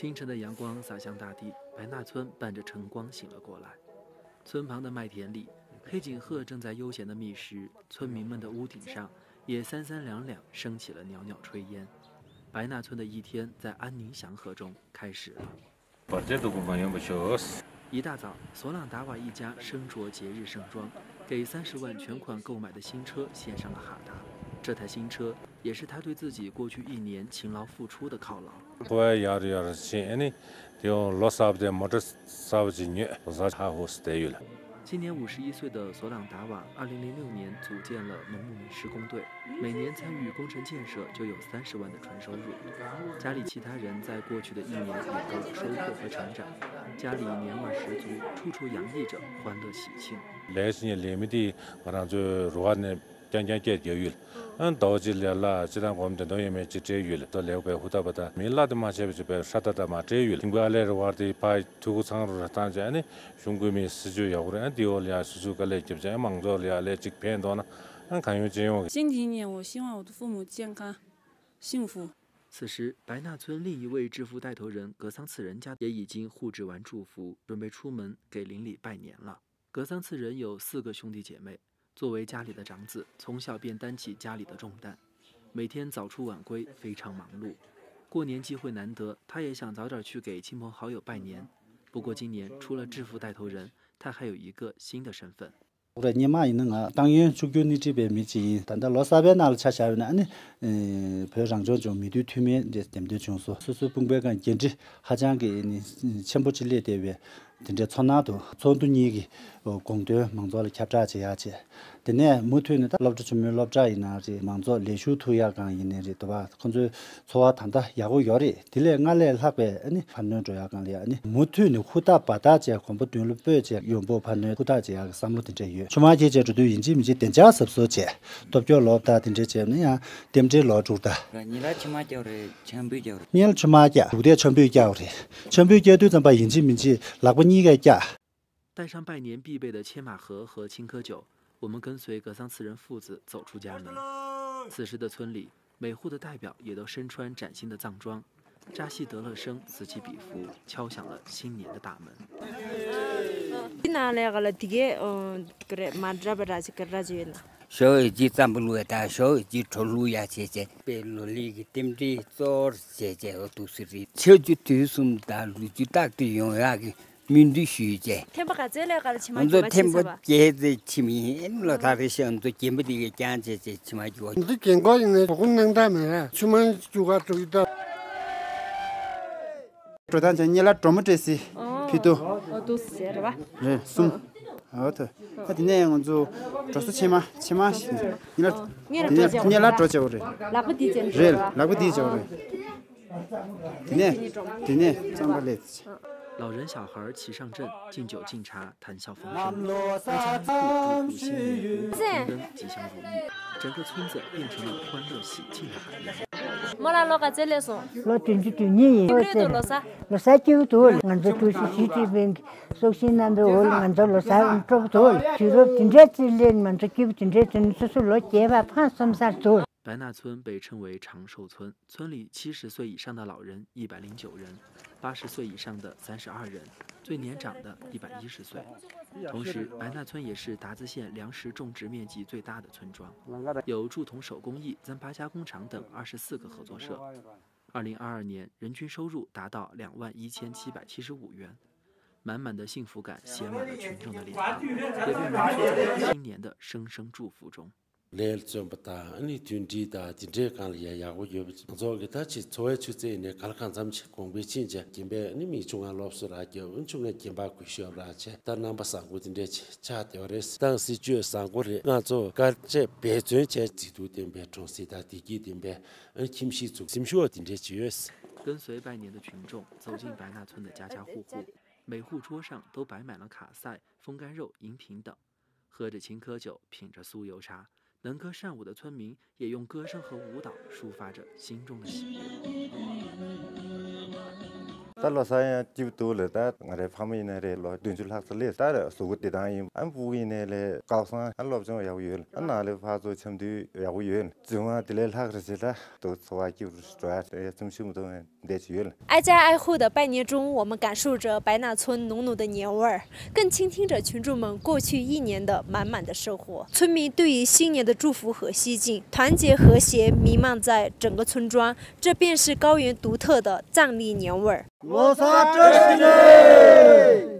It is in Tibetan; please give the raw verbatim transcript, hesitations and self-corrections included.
清晨的阳光洒向大地，白纳村伴着晨光醒了过来。村旁的麦田里，黑颈鹤正在悠闲地觅食，村民们的屋顶上也三三两两升起了袅袅炊烟。白纳村的一天在安宁祥和中开始了。一大早，索朗达瓦一家身着节日盛装，给三十万全款购买的新车献上了哈达。这台新车也是他对自己过去一年勤劳付出的犒劳。 今年五十一岁的索朗达瓦，二零零六年组建了农牧民施工队，每年参与工程建设就有三十万的纯收入。家里其他人在过去的一年也都有收获和成长，家里年味儿十足，处处洋溢着欢乐喜庆。 རྐྱང་རྐྱང་སྐད་རྒྱག་ཡོད། ཨ་ནི་ཟླ་བ་གཅིག་ལ་ལ་སྤྱིར་བཏང་སྒོར་མོ་བདུན་སྟོང་ཡས་མས་ཅིག་སྤྲད་ཡོད། ད་ལས་པའི་ཧུར་ཐག་པ་དང་མི་གླ་དེ་མ་བྱས་པ་ཅིག་པའི་ཧྲ་ཏག་ཏག་མ་སྤྲད་ཡོད། ཁྱིམ་གྱི་ཨ་ལས་རེ་བར་དེ་ཕ་ཐུགས་ཁུར་ཚང་རུ་ར་བཏང་བྱས་ཨ་ནི་གཞུང་བཀོད་མི་སྲིད་ཇུས་ཡག་པོ་རེད། ཨ་དེའི་འོག་ལ་ཡ་སོ་སོའི་དཀའ་ལས་རྒྱབ་བྱས་ཨ་མང་ཚོགས་ལ་ཡ་ལས་ཅིག་ཕན་ཐོགས་ན་ཨ་གང་ཡོང་ཅི་ཡོང་གི། 心里念我希望我的父母健康、幸福。 此时，白纳村另一位致富带头人格桑次仁家也已经互致完祝福，准备出门给邻里拜年了。格桑次仁有四个兄弟姐妹，作为家里的长子，从小便担起家里的重担，每天早出晚归，非常忙碌。过年机会难得，他也想早点去给亲朋好友拜年。不过今年除了致富带头人，他还有一个新的身份。 ལོ་རེ་སྔོན་མ་ཡིན་ན་ང་ཏང་ཡོན་ཕྱུག་འགྱུར་སྣེ་ཁྲིད་པའི་མི་གཅིག་ཡིན། ད་ལྟ་ལོ་གསར་པའི་ནང་ལ་ཆ་བཞག་པ་ཡིན་ན་ཨ་ནི་བོད་རང་སྐྱོང་ལྗོངས་མི་འཐུས་འཐུས་མི་འདེམས་ཐོན་བྱུང་སོང་། སོ་སོའི་དཔུང་པའི་སྒང་འགན་འཁྲི་ཧ་ཅང་གི་ནི་ཆེན་པོ་ཅིག་སླེབས་བསྡད་པའི་དེ་འདྲའི་ཚོར་སྣང་དང་ཚོགས་འདུ་གཉིས་ཀྱི་དགོངས་དོན་མང་ཚོགས་ལ་ཁྱབ་བསྒྲགས་བྱེད་ཡག་བྱས། དེ་ནས་མུ་མཐུད་ནས་ད་སློབ་གྲྭ་ཆེན་མོའི་སློབ་གྲྭ་ཡིན་ན་རེད། མང་ཚོགས་ལས་ཞུགས་ཐུབ་ཡག་སྒང་ཡིན་ནའི་རེད། དེ་བ་ཁོང་ཚོའི་འཚོ་བ་ད་ལྟ་ཡག་པོ་ཡོད་རེད། དེ་ལས་སྔར་ལས་ལྷག་པའི་ཨ་ནི་འཕར་སྣོན་འགྲོ་ཡག་སྒང་ལ་ཡ་ཨ་ནི་མུ་མཐུད་ནས་ཧུར་ཐག་འབད་ཐག་བྱས་གོམ་པ་མདུན་ལ་སྤོས་བྱས་ཡོང་འབབ་འཕར་སྣོན་ཧུར་ཐག་བྱེད་ཡག་གི་བསམ་བློ་དེ་འདྲ་ཡོད། ཆུང་མ་ཁྱེད་ཅག་འགྲོ་དུས་ཡིན་གཅིག་མིན་གཅིག་བདེ་འཇགས་གཟབ་གཟབ་བྱས་སྟོབས་སྐྱོ་ལོབ་དང་དེ་འདྲ་བྱས་ན་ཡང་རྟེན་འབྲེལ་ལོག་འགྲོ་ད། ཉིན་ལ་ཆུ་མ་རྒྱག་རེད། ཆམ་པུས་རྒྱག་རེད། ཉིན་ལ་ཆུ་མ་རྒྱག་འབྲུག་སྡེར་ཆམ་པུས་རྒྱག་རེད། ཆམ་པུས་རྒྱག་དུས་ཙམ་པ་ཡིན་གཅིག་མིན་གཅིག་ལག་པ་གཉིས་ཀས་རྒྱག 带上拜年必备的切马盒和青稞酒，我们跟随格桑次仁父子走出家门。此时的村里，每户的代表也都身穿崭新的藏装，扎西德勒声此起彼伏，敲响了新年的大门。 འདི་ནང་ལས་ག་ལ་དེ་གའི་ཨ་ཀ་རེ་མ་འདྲ་བ་ར་ཅིག་ག་ར་ཅིག་ཡོད་ན། ཞོ་ཡི་ཅི་ཙམ་པོ་བླུགས་ཡ་ད་ཞོ་ཡི་ཅི་གྲོ་བླུགས་ཡ་བྱས་བྱས་དཔེ་ལོ་ལེགས་ཀྱི་རྟེན་འབྲེལ་གཙོ་བོར་བྱས་བྱས་འོ་འདུག་སེ་རེད། ཆར་ཆུ་དུས་གསུམ་དང་ལོ་རྒྱུས་རྟག་ཏུ་ཡོང་ཡག་གི་སྨོན་འདུན་ཞུས་བྱས། ཐེམ་པ་ག་ཚད་ལས་ག་ལ་ཕྱི་མ་ང་ཚོ་རྒྱུག་པ་ཐེམ་པ་ཆེ་ས་བ། བརྒྱད་ཙམ་ཕྱི་མི་ལོ་ཐག་རེ་ཤོད་ང་ཚོ་རྒན་པ་དེ་གས་རྐྱང་བྱས་བྱས་ཕྱི་མ་རྒྱུག་པ། ང་ཚོ་རྒན་གོག་ཡིན་ནའི་གྲོགས་པོ་སྣང་དག་མེད་ར་ཕྱི་མ་རྒྱུག་ག་འགྲོ་གི་ད། འགྲོ་སྟངས་ཅན་སྙེ་ལ་གྲོ་མོ་སྤྲད་སི་ཕི་ཏུ། ཨོ་ཏུ་སི་ཟེར་བ། རེད་གསུམ། ཨོ་ཐུ། ད་དེ་ནས་ང་ཚོ་འགྲོ་ས་ཕྱི་མ་ཕྱི་མ་ཞིག་སྙེ་ལ་སྙེ་ལ་འགྲོ་བྱ་སྙེ་ལ་འགྲོ་བྱ་བ་རེད། ལག་པ་དེ་ཅན་རེད། ལག་པ་དེ་བྱ་བ་རེད། དེ་ནས་དེ་ནས་རྩམ་པ་ལས། 老人小孩齐上阵，敬酒敬茶，谈笑风生。大家一起祝福新年，五谷丰登，吉祥如意，整个村子变成了欢乐喜庆的海洋。 རྨོ་ལགས་ལོ་ག་ཚོད་སླེབས་སོང་། ལོ་བདུན་ཅུ་དོན་གཉིས་ཡིན། ཁྱིམ་ལུས་དུ་ལོ་གསར། ལོ་གསར་སྐྱིད་པོ་འདུག་ང་ཚོ་ཀྲུའུ་ཞི་ཞི་ཅིན་ཕིང་གི་སྲོག་ཤིང་རྣམ་པའི་འོག་ལ་ང་ཚོ་ལོ་གསར་སྤྲོ་པོ་འདུག་དུས་རབས་འདི་འདྲའི་རྩིས་ལེན་ང་ཚོ་སྐྱིད་པོ་འདི་འདྲའི་དུས་ནས་སོ་སོ་ལོ་རྒས་པ་ཕངས་སོམ་སར་འདུག 白纳村被称为长寿村，村里七十岁以上的老人一百零九人，八十岁以上的三十二人，最年长的一百一十岁。同时，白纳村也是达孜县粮食种植面积最大的村庄，有柱桐手工艺、糌粑加工厂等二十四个合作社。二零二二年，人均收入达到两万一千七百七十五元，满满的幸福感写满了群众的脸庞，也被浓缩在了新年的声声祝福中。 ལས་བརྩོན་པ་དང་ཨ་ནི་མཐུན་སྒྲིལ་དང་དེ་འདྲའི་སྒང་ལ་ཡ་ཡག་པོ་ཡོད་པ། ང་ཚོ་གི་ད་ཅིག་འཚོ་བའི་ཆུ་ཚད་ནས་ག་ལ་གང་འཚམ་ཅིག་གོང་འཕེལ་ཕྱིན་བྱས་རྒན་པའི་ཨ་ནི་མི་ཆུང་ང་སློབ་གསོ་རག་རྒྱབ་ཨ་ནི་ཆུང་ང་རྒན་པ་སྐུ་གཞོགས་རག་བྱས་ད་རྣམ་པ་བཟང་པོ་དེ་འདྲས་ཅིག་ཆགས་བསྡད་པ་རེད། ཏང་སྲིད་ཇུས་བཟང་པོ་རེད། ང་ཚོ་དཀའ་སྤྱད་འབད་བརྩོན་བྱས་མཛེས་སྡུག་ལྡན་པའི་གྲོང་གསེབ་དང་བདེ་སྐྱིད་ལྡན་པའི་ཨ་ནི་ཁྱིམ་གཞིས་ཚུགས་སེམས་ཤུགས་དེ་འདྲས་ཅིག་ཡོད། 跟随拜年的群众走进白纳村的家家户户，每户桌上都摆满了卡赛、风干肉、饮品等。 喝着青稞酒，品着酥油茶，能歌善舞的村民也用歌声和舞蹈抒发着心中的喜悦。ད་ལོ་གསར་ཡང་སྐྱིད་པོ་འདུག་ལ། ད་ང་རའི་ཕ་མ་ཡིན་ན་རེད། ལོ་བདུན་ཅུ་ལྷག་ཙམ་སླེབས། ད་གཟུགས་པོ་བདེ་ཐང་ཡིན། ཨ་ནི་སྤུ་གུ་ཡིན་ནའི་ལས་སྐལ་བཟང་། ཨ་སློབ་སྦྱོང་ཡག་པོ་ཡོད། ཨ་ནང་ལས་ཕར་ཚུར་འཆམ་མཐུན་ཡག་པོ་ཡོད། རྫུན་མ་དེ་ལས་ལྷག་རེད་ཟེར། ད་དུ་འཚོ་བ་སྐྱིད་པོ་འགྲོ་ཡ་ཡ་ཚིམ་ཤུགས་མི་འདུག་འདས་ཀྱི་ཡོད། 挨家挨户的拜年中，我们感受着白纳村浓浓的年味儿，更倾听着群众们过去一年的满满的收获。村民对于新年的祝福和希冀，团结和谐弥漫在整个村庄，这便是高原独特的藏历年味儿。 ལོ་གསར་བཀྲ་ཤིས་བདེ་ལེགས།